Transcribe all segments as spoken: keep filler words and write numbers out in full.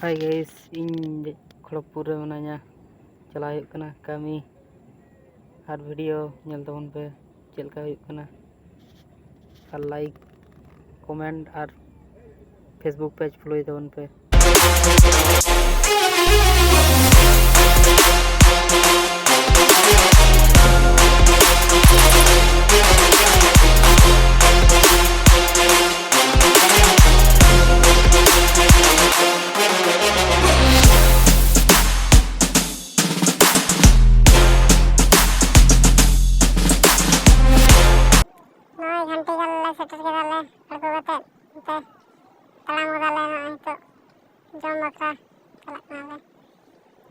Hi guys, ᱤᱧ ᱠᱷᱚᱲᱚᱜᱽᱯᱩᱨ ᱨᱮ ᱢᱮᱱᱟᱧᱟ᱾ ᱪᱟᱞᱟᱣ ᱦᱩᱭᱩᱜ ᱠᱟᱱᱟ ᱠᱟᱹᱢᱤ᱾ ᱟᱨ video ᱧᱮᱞ ᱛᱟᱵᱚᱱ ᱯᱮ ᱪᱮᱫ ᱞᱮᱠᱟ ᱦᱩᱭᱩᱜ ᱠᱟᱱᱟ᱾ ᱟᱨ like, comment ᱟᱨ Facebook page follow ᱛᱟᱵᱚᱱ ᱯᱮ᱾ ᱱᱚᱜᱼᱚᱭ ᱜᱷᱟᱱᱴᱤ ᱜᱟᱲ ᱞᱮ ᱥᱮᱴᱮᱨ ᱠᱮᱫᱟᱞᱮ, ᱟᱬᱜᱚ ᱠᱟᱛᱮᱫ ᱱᱚᱛᱮ ᱛᱟᱲᱟᱢ ᱜᱚᱫᱟᱞᱮ ᱱᱚᱜᱼᱚᱭ ᱱᱤᱛᱚᱜ᱾ ᱡᱚᱢ ᱵᱟᱠᱷᱨᱟ ᱪᱟᱞᱟᱜ ᱠᱟᱱᱟᱞᱮ᱾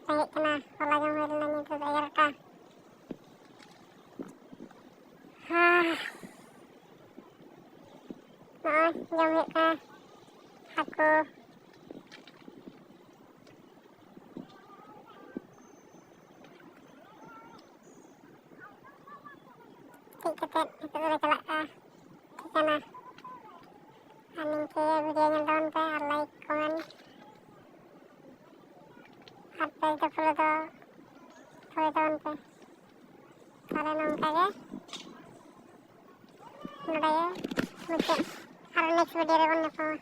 ᱨᱮᱸᱜᱮᱡ ᱠᱟᱱᱟ, ᱦᱚᱞᱟ ᱡᱚᱢ ᱦᱩᱭ ᱞᱮᱱᱟ, ᱱᱤᱛᱚᱜ ᱫᱚ ᱮᱜᱟᱨᱚᱴᱟ᱾ ᱦᱮᱸ, ᱱᱚᱜᱼᱚᱭ ᱡᱚᱢ ᱦᱩᱭᱩᱜ ᱠᱟᱱᱟ ᱦᱟᱹᱠᱩ᱾ ᱪᱮᱫ ᱠᱟᱛᱮᱫ ᱱᱤᱛᱚᱜ ᱫᱚᱞᱮ ᱪᱟᱞᱟᱜ ᱠᱟᱱᱟ ᱴᱷᱤᱠᱟᱹᱱᱟ᱾ ᱟᱨ ᱱᱤᱝᱠᱟᱹ video ᱧᱮᱞ ᱛᱟᱵᱚᱱ ᱯᱮ ᱟᱨ like, comment ᱟᱨ page ᱫᱚ follow ᱫᱚ follow ᱛᱟᱵᱚᱱ ᱯᱮ᱾ ᱛᱟᱦᱞᱮ ᱱᱚᱝᱠᱟ ᱜᱮ ᱱᱚᱰᱮ ᱜᱮ ᱢᱩᱪᱟᱹᱫ᱾ ᱟᱨ next video ᱨᱮᱵᱚᱱ ᱧᱟᱯᱟᱢᱟ᱾